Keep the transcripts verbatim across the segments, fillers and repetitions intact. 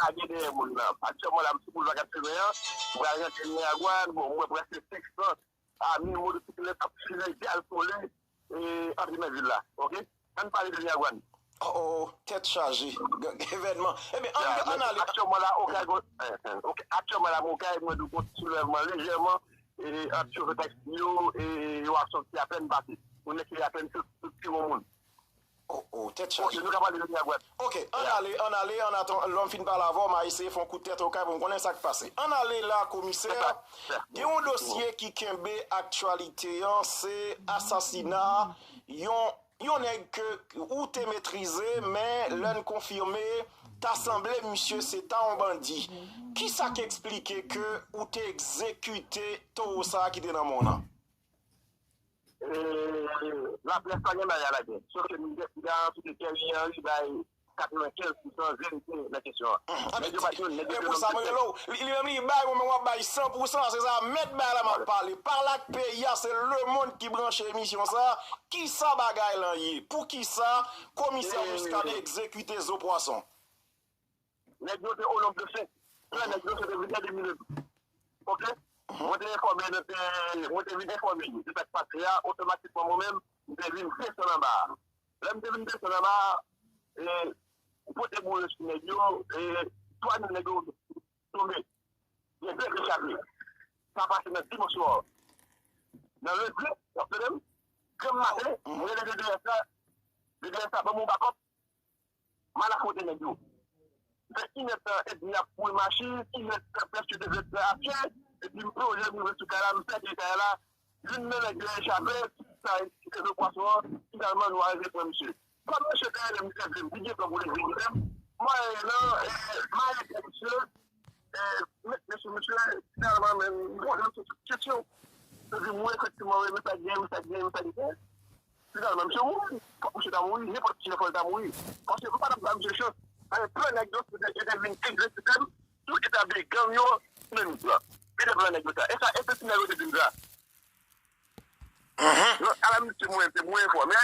lage dèyè moun nan. Aktyèlman la, m sou boulva Kat Semen an, m pral rantre Miragwàn, bon, m wè prèske senk san a mil motosiklet ap file gaz sole, e, antre nan vil la. Oke? Ann pale de Miragwàn. Oh, oh, oh, tèt chaje. G- Evènman. Ebyen, ann, ann ale. Aktyèlman la, Okay, gon- eh, eh, ok, aktyèlman la, Okay, mwen di w gon soulèvman lejèman, e, ant chofè taksi yo, e, yo ap sòti apèn pase. Moun nan ki apèn sou, sou ti yon moun. Oh, oh, tèt Ok, chaje. Nou ka pale de Miragwàn. Ok, ann ale, ann ale, ann atan, lè m fin pale avè w, m a eseye fè yon kout tèt Okay pou m konnen sa k pase. Ann ale la, komisè, gen yon dosye ki kenbe aktyalite an, se asasina yon, yon nèg ke ou te metrize, men lè n konfime, ta sanble misye se ta yon bandi. Kisa k eksplike ke ou te egzekite towo sa a ki te nan men w lan? E, laprès pa gen bagay a lage. Sof ke minis Garan sou ke Thierry Henry bay katrevenkenz pousan verite nan kesyon an. Nèg yo pa t jwenn, nèg yo te nonm de tèt. E pou sa mwen rele w. Li, li menm li bay, mwen menm w ap bay san pousan, se sa, mèt bay la m ap pale. Pale ak peyi a, se lemonn ki branche emisyon sa. Kisa bagay lan ye? Poukisa komisè Muscadin egzekite zo pwason? Nèg yo te o nonb de senk. Plan nèg yo se te vin ede Milen. Oke? Mwen te enfòme, mwen te, mwen te vin enfòme yo de sa k pase a, otomatikman mwen menm, m te vin desann anba a. Lè m te vin desann anba a, e, pote boure sou nèg yo, e, twa nan nèg yo tonbe. Gen de ki chape. Sa pase nan dimanch swa. Nan lendi, w ap tande m? Granm maten, mwen rele de dèyè sa, de dèyè sa, ban m yon bakòp. M al afwonte nèg yo. Fè inèdtan edmi ap kouri machin, inèdtan prèske de zèdtan ap fè, epi m plonje m rive sou kay la, m sèke kay la, youn nan nèg yo echape, sa ki te sou pwason an, finalman nou arive pran misye. Kòm misye te rele m, misye di m, li gen plan pou li vin kote m, mwen rele nan, e, m al ede misye, e, met men sou misye, finalman, men, m poze misye tout kesyon. Li di m, wi, efektivman, wi, men sa k gen, men sa k gen, men sa k gen. Finalman, misye mouri. Fòk misye ta mouri. Nenpòt kilè fò l ta mouri. Paske m pa t ap ba misye chans. Paske plan nèg yo, se te, se te vin egzekite m sou etabli gang yo nan Nip lan. Se te plan nèg yo sa. E sa, e se ti nèg yo te di m sa. Donk, ala misye mwen, se mwen enfòme.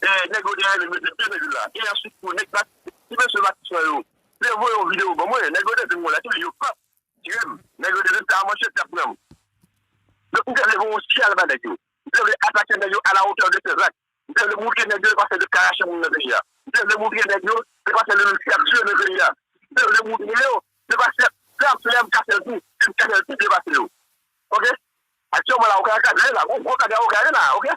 E, nèg yo te ale mete de nèg la. E answit, tou nèg la, ti mesye Matissan yo, te voye yon videyo ban mwen. Nèg yo te di m, wè, la, yo p ap tire m. Nèg yo te di m, se a manchèt y ap pran m. Donk, m te vle voye yon siyal ba nèg yo. M te vle atake nèg yo à la hauteur de ses actes. M te vle moutre nèg yo se pa sèl de karache moun nan peyi a. M te vle moutre nèg yo se pa sèl de moun ki ap tiye nan peyi a. M te vle moutre yo se pa sèl, se ap fè m kase l tou, se m kase l pi byen pase yo. Oke? Aktyèlman la, Okay Arena la, gon gwo kaka Okay Arena, oke?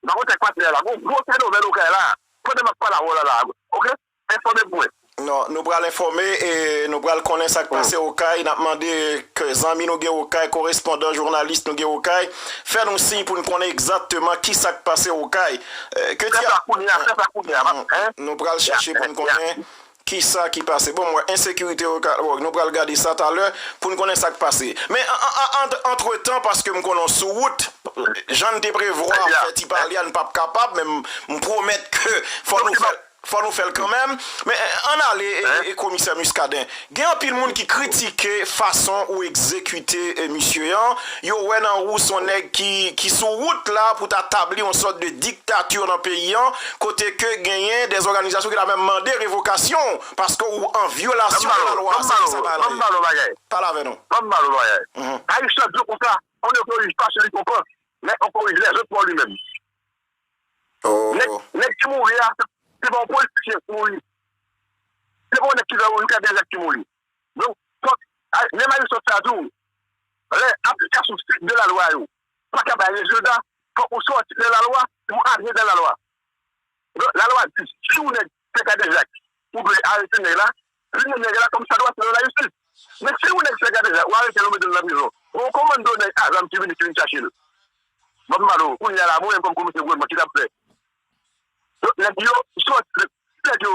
M pa konn sa k pase la, gon gwo fenomèn Okay la. Pandan m ap pale avè w la, la, oke? Enfòme pou mwen. Non, nou pral enfòme e nou pral konnen sa k pase Okay. N ap mande ke zanmi nou gen Okay, korespondan, jounalis nou gen Okay, fè nou siy pou n konnen egzakteman ki sa k pase Okay. E, ke Fè sa kounye a, fè sa kounye a, pa, en? Nou pral chèche pou n konnen ki sa ki pase. Bon, mwen, ensekirite Okay, bon, nou pral gade sa talè pou n konnen sa k pase. Men, an, an, an, antretan, paske m konnen w sou wout, jan n te prevwa fè ti pale a, n p ap kapab, men m, m pwomèt ke fò nou fè l. Fò nou fè l kanmenm. Men, eh, ann ale, e, e, e, komisè Muscadin. Gen anpil moun ki kritike fason ou egzekite, e, misye an. Yo wè nan ou se yon nèg ki, ki sou wout la pou ta tabli yon sòt de diktati nan peyi an, kote ke genyen de òganizasyon ki ta menm mande revokasyon w, paske ou an vyolasyon de lalwa. Ban m ba w, ban m ba w yon bagay. Pale avè nou. Ban m ba w yon bagay. Ayisyen di konsa, on ne corrige pas celui qu'on pense, mais on corrige les autres pour lui-même. Nèg, nèg ki mouri a, se pa yon politisyen ki mouri. Se pa yon nèg ki fè yon katrevendiz ki mouri. Donk, fòk, a, menm Aristote sa tou, lè aplikasyon strikt de lalwa yo pa ka bay rezilta, fòk ou sòti de lalwa pou antre dan lalwa. Donk, lalwa di, si yon nèg fè katrevendiz, ou dwe arete nèg la, vini nèg la kòm sa dwa selon lajistis. Men si yon nèg fè katrevendiz, ou arete l, ou mete l nan prizon. Bon, kòmando nèg a zam ki vini, ki vin chache l. Ban m pale w, kounye a la, mwen menm kòm komisè gouvènman, ki t ap fè? Donk, nèg yo sòti, nèg yo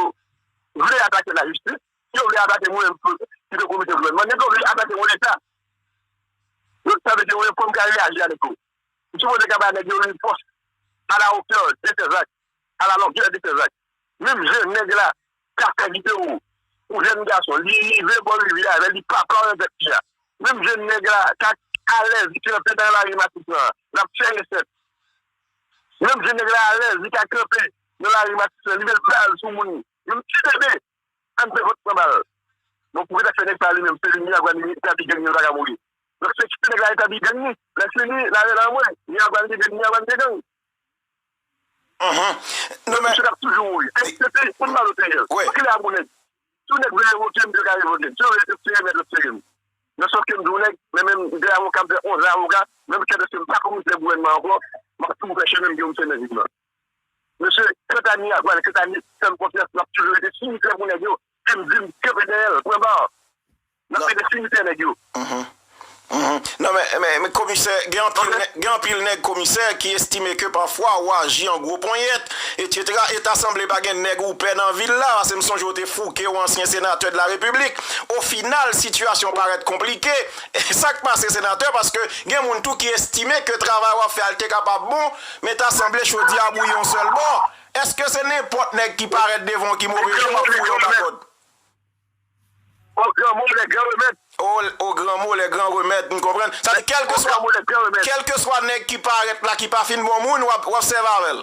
vle atake lajistis, yo vle atake mwen menm ki te komisè gouvènman, nèg yo vle atake yon leta. Donk, sa vle di, mwen menm, kòm ka reyaji a nèg yo, m sipoze ka bay nèg yo ripòs à la hauteur de ses actes, à la longueur de ses actes. Menm jan nèg la ka fè videyo, yon jèn gason, li rive bò rivyè a, li pa pran avèk fi a. Menm jan nèg la ka alèz kanpe nan lari Matisan an, l ap fè resèt. Menm jan nèg la alèz, li ka kanpe nan lari Matisan, li met bal sou moun. Menm ti bebe, ann fè vòt pran bal. Donk, pou ki sa k fè nèg sa li menm, se li Miragwàn li etabli gang li, li pa ka mouri? Donk, se kite nèg la etabli gang li. Lè fini, n a rele anmwe, Miragwàn li gen, Miragwàn li gen gang. Non, men. Misye t ap toujou mouri. Epi, pou n pale w serye. Wi. Kilè a bon nèg? Si yon nèg vle revoke m, yo ka revoke m. Si yo vle retire m, yo retire m. Men sòf ke m di w nèg, men menm de avoka, m fè onz avoka, menm kèdèske m pa komisè gouvènman ankò, m ap toujou fè chemen m, gen yon chemen vit mwen. Mesye, kanta Miragwàn, kanta nèg fè m konfyans, m ap toujou rete simitè pou nèg yo. E m di m kenbe dèyè l, pwen ba. N ap rete simitè nèg yo. Non, men, men, men komisè, gen anpil nèg, gen anpil nèg komisè ki estime ke pafwa ou aji an gwo ponyèt, etsetera. E ta sanble pa gen nèg ou pè nan vil la, paske m sonje w te fouke yon ansyen senatè de la repiblik. Ofinal, sitiyasyon parèt konplike. E sa k pase, senatè, paske gen moun tou ki estime ke travay w ap fè a te kapab bon, men ta sanble chodi a bouyi yon sèl bò. Èske se nenpòt nèg ki parèt devan w ki move jan m ap foure w bakòd? O granmo, lè gran remèd. O, o granmo, lè gran remèd, m konprann. Sa di, kèlkeswa, kèlkeswa nèg ki parèt la, ki pa fin bon moun, w ap, w ap sèvi avè l.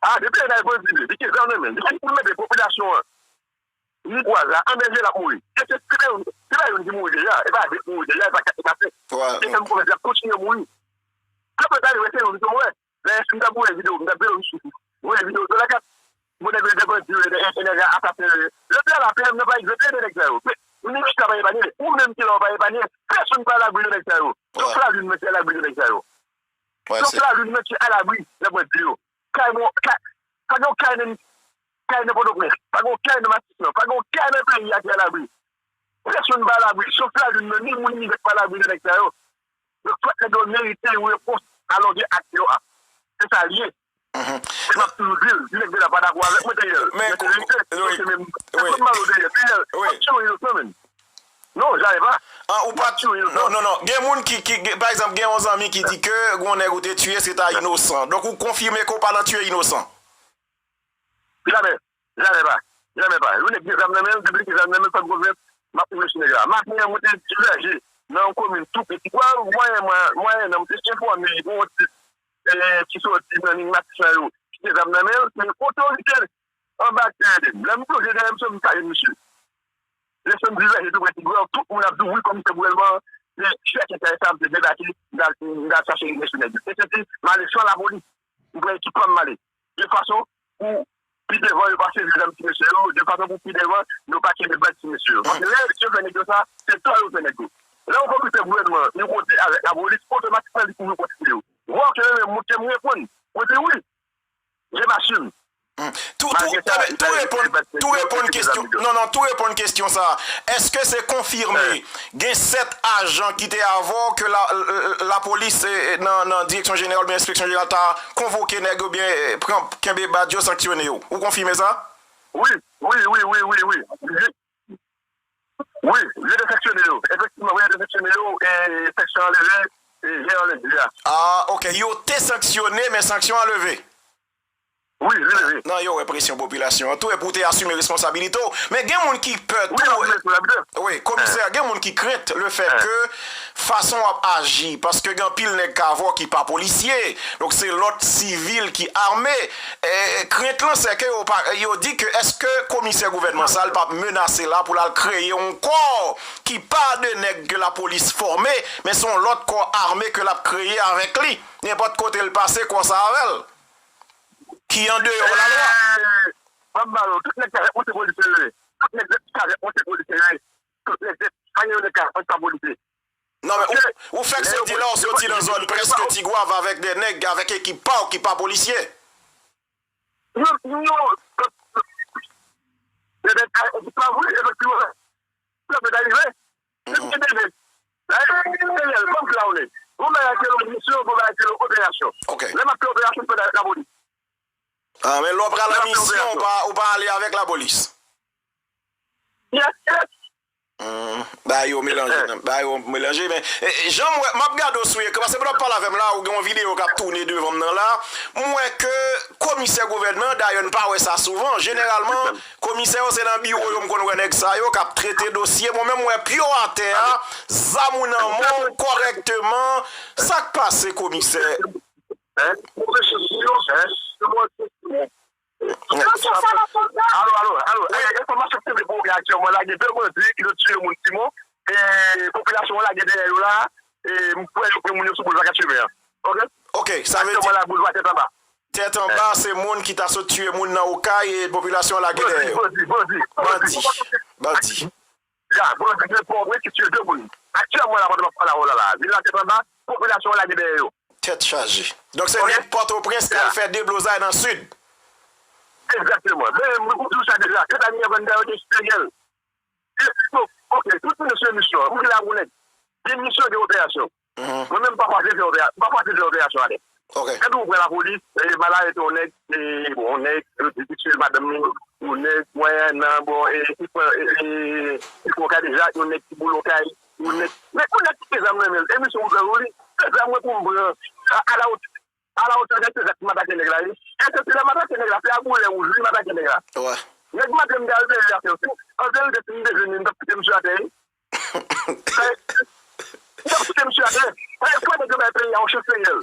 A, depi lè n al prezime, li gen zam nan men l, li fin pou l mete popilasyon an, ni bwaz la, an danje, l ap mouri. E se, se pa youn, se pa youn ki mouri deja, e pa de ki mouri deja, e pa kat ki pase. E fè m konfyans, y ap kontinye mouri. Apre sa, li rete youn, se mwen. Dayè, si m ta voye videyo, m ta voye yon sou, voye videyo de la kat. Bon, nèg yo te bandi yo, e nèg yo asasen yo. Lè m te a la P M nan, pa egzanp, ede nèg sa yo. Men, minis la pa epanye, ou menm ki la w pa epanye, pèsonn pa alabri de nèg sa yo. Sof lalin, mesye, alabri de nèg sa yo. Sof lalin, mesye, alabri nan bandi yo. Kay mwen, kay, pa gen yon kay nan, kay nan Pòtoprens, pa gen yon kay nan Matissan, pa gen yon kay nan peyi a ki alabri. Pèsonn pa alabri, sof lalin nan, ni moun ni bèt pa alabri de nèg sa yo. Donk, fòk nèg yo merite yon repons a longè ak yo a. Se sa l ye. E m ap toujou di l, si nèg la pa dakò avèk mwen, dèyè l. Men se verite, se menm, se menm mal ou dèyè, dèyè l, w ap tiye yon inosan, menm. Non, jamè pa. An, ou pa tiye yon inosan. Non, non, non. Gen moun ki, ki, gen, pa egzanp, gen yon zanmi ki di ke gon nèg ou te tiye, se ta inosan. Donk, ou konfime ke w pa nan tiye inosan. Jamè. Jamè pa. Jamè pa. Yon nèg gen zam nan men l, depi li gen zam nan men l, fè m konfyans, m ap rive sou nèg la. Maten an, mwen te divèje nan yon komin tou piti. Kwa, mwayen mwen, mwayen nan, mwen te enfòme, gon yon tip, e, ki soti nan liy Matisan yo, ki gen zam nan men l, se otorite anba ki te ede m. Lè m plonje dèyè misye, m pa jwenn misye. Lè m divèje tou prè Ti Gwav, tout moun ap di w, wi, komisè gouvènman an te chèche kay sa, m te debake, m t al, m t al chache mesye nèg yo. E se ti, m ale san lapolis, m pran ekip pa m, m ale. De fason pou pi devan yo pa sezi zam ti mesye yo, de fason pou pi devan yo pa kenbe bal ti mesye yo. Paske lè yo fè nèg yo sa, se tò yo fè nèg yo. Lè yon komisè gouvènman yon kote avèk lapolis, otomatikman li kouvri pwòp yo. Vwa ke mwen menm, mwen te m reponn. Mwen di wi, je m'assume. Tou, tou, tou reponn, tou reponn kesyon. Non, non, tou reponn kesyon sa. Èske se konfime gen sèt ajan ki te avè w ke la, lapolis, eh, nan, nan direksyon jeneral oubyen enspeksyon jeneral ta konvoke nèg oubyen, eh, pran, kenbe badj yo, sanksyone yo? Ou konfime sa? Wi, wi, wi, wi, wi, wi. Wi, yo te sanksyone yo. Efektivman, wi, yo te sanksyone yo, e sanksyon an leve, e, yè lendi a. Ah, ok, yo te sanksyone, men sanksyon an leve. Wi, li leve. Nan yo wè presyon popilasyon an tou, epi w te asime responsabilite w. Men gen moun ki pè tou. Wi, komisè, gen moun ki krent lefètke fason w ap aji, paske gen anpil nèg k avè w ki pa polisye, donk se lòt sivil ki ame. E, krent lan, se ke yo pa, yo di ke èske komisè gouvènman sa, l p ap menase la pou l al kreye yon kò ki pa de nèg ke lapolis fòme, men se yon lòt kò ame ke l ap kreye avèk li. Nenpòt kote l pase, kò sa avè l. Ki andeyò lalwa. Ban m ba yo, tout nèg ki avèk mwen se polisye yo ye. Tout nèg ki avèk mwen se polisye yo ye. Tout nèg, pa gen yon nèg ki avèk mwen ki pa polisye. Non, men ou, ou fèk soti la, ou soti nan zòn prèske Ti Gwav avèk de nèg, avèk ekip pa w ki pa polisye. Non, non, de nèg avèk ekip pa w, wi, efektivman. Sa fèk arive. Depi gen de nèg. Dayè, ban m kla w nèt. Gon bagay ki rele misyon, gon bagay ki rele operasyon. Lè m ap fè operasyon, m fè l avèk lapolis. Ah, men lè w pral an misyon, ou pa, ou pa ale avèk lapolis? Yes, yes. Bagay yo melanje, bagay yo melanje, men, e, jan m wè, m ap gade w sou ekran, paske pandan w ap pale avè m la, ou gen yon videyo k ap tounen devan m nan la, m wè ke komisè gouvènman, dayè n pa wè sa souvan, jeneralman, komisè yo se nan biwo yo m konn wè nèg sa yo k ap trete dosye, mwen menm m wè pye w atè a, zam ou nan men w kòrèkteman, sa k pase komisè? Alo, alo, alo. E, enfòmasyon ki te pou ou gen aktyèlman la, gen de bandi ki te tiye moun Simon. E, popilasyon an lage dèyè yo la. E, m kwè yo pran moun yo sou boulva Katchimè an. Oke? Ok, sa vle di Aktyèlman la, boulva Tèt Anba. Tèt Anba, se moun ki ta sot tiye moun nan Okay e popilasyon an lage dèyè yo. Bandi, bandi, bandi. Bandi. Ya, bandi gen pòv wi ki tiye de moun. Aktyèlman la, pandan m ap pale avè w la, la, vila Tèt Anba, popilasyon an lage dèyè yo. Tèt chaje. Donk se nèg Pòtoprens k al fè deblozay nan Sid. Egzakteman. Men, mwen di w sa deja, Kretany Evanda yo te esteril. E, bon, ok, tout moun se misyon. Ou gen la pou nèg. Gen misyon, gen operasyon. Mwen menm, m pa pase fè operasyon, m pa pase fè operasyon atè. Ok. Gade ou pran lapolis, e, Malayo te yon nèg, e, bon, yon nèg, yo di ki tiye madanm li, yon nèg, mwen, nan, bon, e, ki pran, e, e, ki pran Kadejak, yon nèg ki boule yon kay, yon nèg, men yon nèg ki gen zam nan men l, e misyon pou fè pou li, se zam mwen pou m pran, a, a la wot-, a la wotè de se zak ki m atake nèg la, wi. Èske se lè m atake nèg la, se a boulè wouj, wi, m atake nèg la. Nèg m ap di m te al peye afè yo, si, an verite, si m te jwenn li, m t ap kite misye atè, wi. Sa, m t ap kite misye atè. Sa, e fwa nèg yo bay peyi a yon chans serye.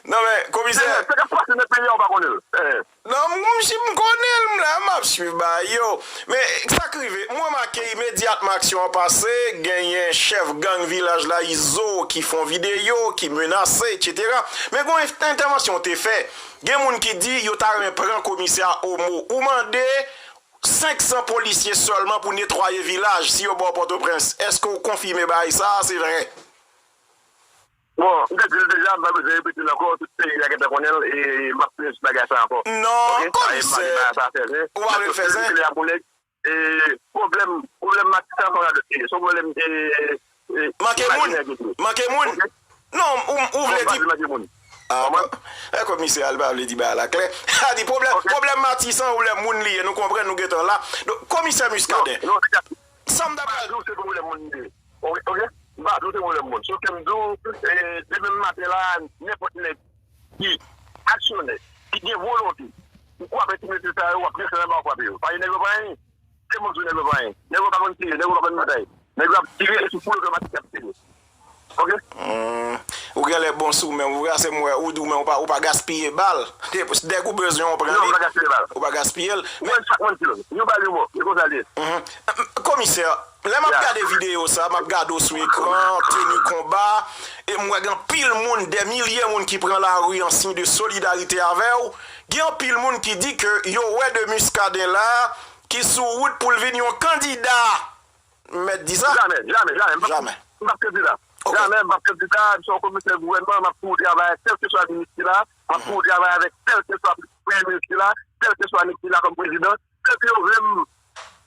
Non, men, komisè. Senyè, sa k ap pase nan peyi a, ou pa konnen l. Eh. Non, m, m, si m konnen l, m la, m ap swiv bagay yo. Men, sa k rive, m remake imedyatman aksyon an pase, genyen chèf gang vilaj la, Izo, ki fè yon videyo, ki menase, etsetera. Men gon en-, entèvansyon w te fè. Gen moun ki di yo ta renmen pran komisè a o mo. Ou mande senk san polisye sèlman pou netwaye vilaj si yo ba w Pòtoprens. Èske w konfime bagay sa a, se vre? Bon, m te di l deja, m pa bezwen repete l ankò, tout peyi a gentan konnen l, e m ap fini sou bagay sa ankò. Non, komisè, ou pa vle l fè zen? E, pwoblèm, pwoblèm Matisan pa radot li ye. Se yon pwoblèm, e, e, manke moun. Manke moun. Non, ou, ou vle di. Ah, e komisè a, li pa vle di bagay la klè. A di pwoblèm, pwoblèm Matisan, pwoblèm moun li ye. Nou konprann, nou gentan la. Donk, komisè Muscadin. Non, non, sa m ta pral di w, se pwoblèm moun li ye. Ok, ok. M pa di w se pwoblèm moun. Sof ke m di w, e, demen maten la, nenpòt nèg ki aksyonè, ki gen volonte pou kwape ti mesye sa yo, w ap desann anba, w ap kwape yo. Pa gen nèg yo pa anyen. Se moun sou nèg yo pa anyen. Nèg yo pa konn tire, nèg yo pa konn batay. Nèg yo ap tire, e sou fou otomatik y ap tire. Ok? Hmm. Ou genlè bon sou men w, vre, se m wè, ou di w men w pa, ou pa gaspiye bal. Dèk ou bezwen, w pran li. Non, m pa gaspiye bal. Ou pa gaspiye l. Ou wè chak moun ki lòt. Yon bal, yon mò. E konsa l ye. Mhm. Komisè, lè m ap gade videyo sa, m ap gade w sou ekran, teni konba, e m wè gen anpil moun, dè milye moun ki pran lari an siy de solidarite avè w. Gen anpil moun ki di ke yo wè de Muscadin la ki sou wout pou l vin yon kandida. M mèt di sa? Jamè, jamè, jamè. M p ap, m p ap kandida. Ok. Jamè, m p ap kandida. M se yon komisè gouvènman, m ap toujou travay avèk kèlkeswa minis ki la. M ap toujou travay avèk kèlkeswa premye minis ki la, kèlkeswa nèg ki la kòm prezidan. Depi yo vle m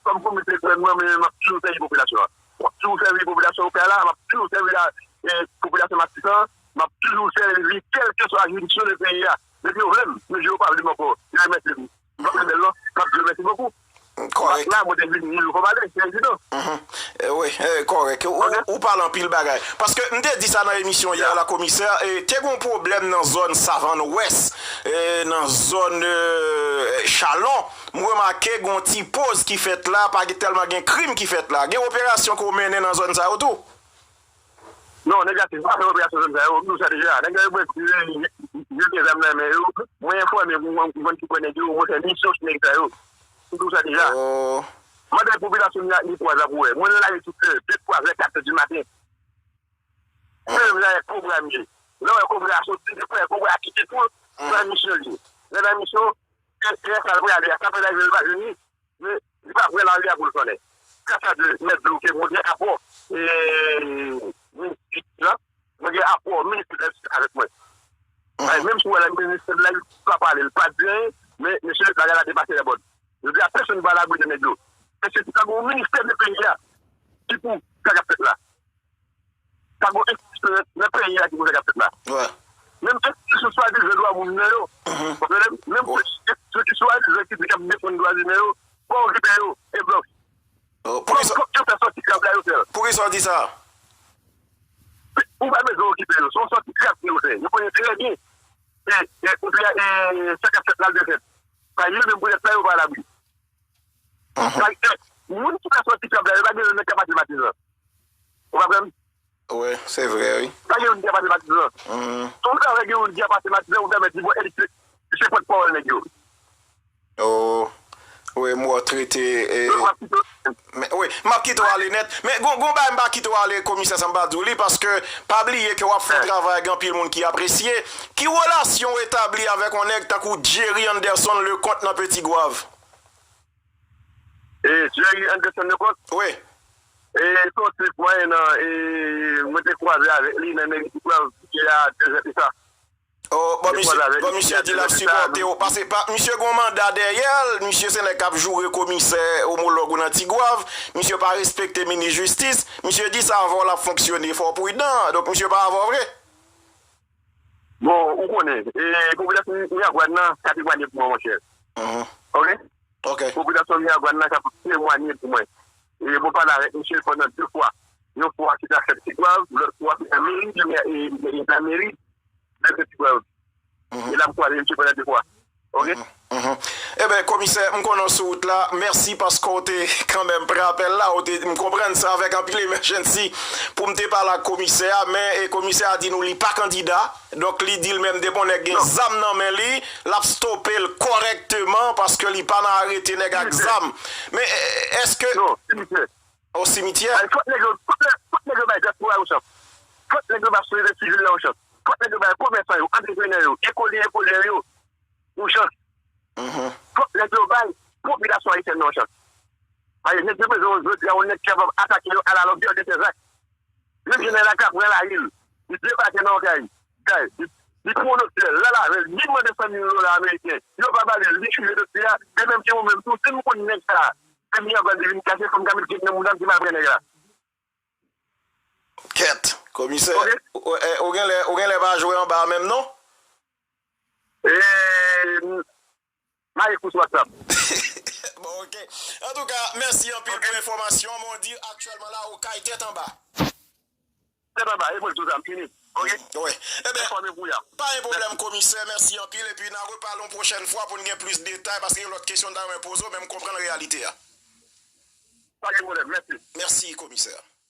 kòm komisè gouvènman, men m ap toujou sèvi popilasyon an. M ap toujou sèvi popilasyon Okay la, m ap toujou sèvi la, eh, popilasyon Matisan, m ap toujou sèvi kèlkeswa jiridiksyon de peyi a. Depi yo vle m, men je yo pa vle m ankò. Yo remèsye m. M p ap fè bèl non. M ap di yo mèsi bokou. Kòrèk. La, mwen te vin, nou konn pale, se evidan. Mhm. Eh, wi, eh, kòrèk. Ou, ou pale anpil bagay. Paske m te di sa nan emisyon yè la, komisè, eh, te gon pwoblèm nan zòn Savann Wès, eh, nan zòn, eh, Chalon. M remake gon ti poz ki fèt la, pa gen, tèlman gen krim ki fèt la. Gen operasyon ke w mennen nan zòn sa yo tou? Non, negatif, m pa fè operasyon zòn sa yo, m di w sa deja. Nèg yo mwen di, yo gen zam nan men yo. Mwen enfòme, mwen, mwen konn ki pwen nèg yo, mwen fè misyon sou nèg sa yo. M di w sa deja. Oh. Mande popilasyon an ni pwa la pou wè. Mwen la, tout lè, de twa zè, kat è di maten. Mwen menm la, kobra m ye. Lè w wè kobra a soti, lè w wè kobra a kite tou, nan misyon l ye. Lè nan misyon, e, e sa l prale a, sa fè lajounen l pa jwenn li. Men, li pa pran lari a pou l konnen. Kaka de mèt dlo ke mwen gen apò, e, minis la, mwen gen apò minis avèk mwen. Ay, menm si w wè la minis la, li pa pale, li pa di anyen, men, mesye, bagay la depase lèbòd. Yo di a pèsonn pa labri de nèg yo. Mesye, si ta gen yon ministè de peyi a, ki pou sa k ap fèt la. Pa gen enstitisyon nan peyi a ki pou sa k ap fèt la. Menm enstitisyon swadizan dwa moun nan yo. Ou konprann? Menm enstitisyon swadizan ki di k ap defann dwa imen yo, pa okipe yo, e blòf. Pou ki sa, pou ki sa w di sa? Ou pa bezwen okipe yo, se yon sòti krap yo fè. Yo konnen trè byen. E, e, e, sa k ap fèt la, l dwe fèt. Sa yo menm pou tèt sa yo pa labri. Sa, e, moun ki ta sòti krap la, yo pa gen youn ki ap pase Matizan. Ou konprann? Wi, se vre, wi. Pa gen youn ki ap pase Matizan. Tout travay gen youn ki ap pase Matizan, ou pèmèt li, bon, e li se, se pòtpawòl nèg yo. Oh, wi, m wè w trete. Eh, men, wi, m ap kite w ale nèt. Men gon, gon bagay m pa kite w ale, komisè, san m pa di w li, paske pa bliye ke w ap fè yon travay gen anpil moun ki apresye. Ki relasyon w etabli avèk yon nèg tankou Jerry Anderson Leconte nan Petit Goâve? E Jerry Anderson Leconte? Wi. E se yon tip mwen nan, e mwen te kwaze avèk li nan meri Petit Goâve, ki a de zè de sa. Oh, bon, misye, bon, misye di l ap sipòte w. Paske pa, misye gon manda dèyè l, misye se nèg k ap joure komisè omològ ou nan Ti Gwav, misye pa respekte minis jistis, misye di se avè w l ap fonksyone, fò w pridan, donk misye pa avè w vre. Bon, ou konnen, e, popilasyon Miragwàn nan ka temwanye pou mwen, monchè. Mhm. Ok? Ok. Popilasyon Miragwàn nan ka temwanye pou mwen. E mwen pale avèk misye pandan de fwa. Yon fwa se ta fèt Ti Gwav, lòt fwa se nan meri, e, e, e, nan meri, nan Ti Gwav. Mhm. E la m kwaze misye pandan de fwa. Ok? Mhm. Mhm. Eben, komisè, m konnen w sou wout la. Mèsi paske w te kanmenm pran apèl la. Ou te, m konprann se avèk anpil emergency pou m te pale ak komisè a, men, e, komisè a di nou li pa kandida. Donk, li di l menm depi yon nèg gen zam nan men li, l ap stope l kòrèkteman paske li pa nan arete nèg ak zam. Men, e, èske... Non, simitè. O simitè? Ay, fòk nèg yo, fòk nèg, fòk nèg yo bay dyaspora yo chans. Fòk nèg yo bay sosyete sivil la yon chans. Fòk nèg yo bay komèsan yo, antreprenè yo, ekolye, ekolyen yo yon chans. Mhm. Fòk nèg yo bay popilasyon ayisyèn nan yon chans. Paske nèg yo bezwen jodi a yon nèg ki kapab atake yo à la longueur de ses actes. Menm jan nèg la ka pran layil, li debake nan yon kay, kay, li, li pran yon doktè, l al avè l, li mande san mil dola ameriken, yo pa ba li l, li touye doktè a, e menm si mwen menm tou, si m konn nèg sa a, se Miragwàn li vin kache, fò m ka met gèt nan mouda m, si m al pran nèg la. Kèt, komisè, ok, ou, ou, ou genlè, ou genlè pa jwe anba a menm non? E, Maye kous WhatsApp. Bon, ok. Antouka, mèsi anpil pou enfòmasyon. Men w di aktyèlman la, ou kay tèt anba. Tèt anba, e mwen di w sa, m fini. Ok? Wi. Eben, enfòme pou w ya. Pa gen pwoblèm, komisè. Mèsi anpil. Epi n a repale yon pwochèn fwa pou n gen plis detay, paske gen lòt kesyon m ta renmen poze w, men m konprann reyalite a. Pa gen pwoblèm. Mèsi. Mèsi, komisè.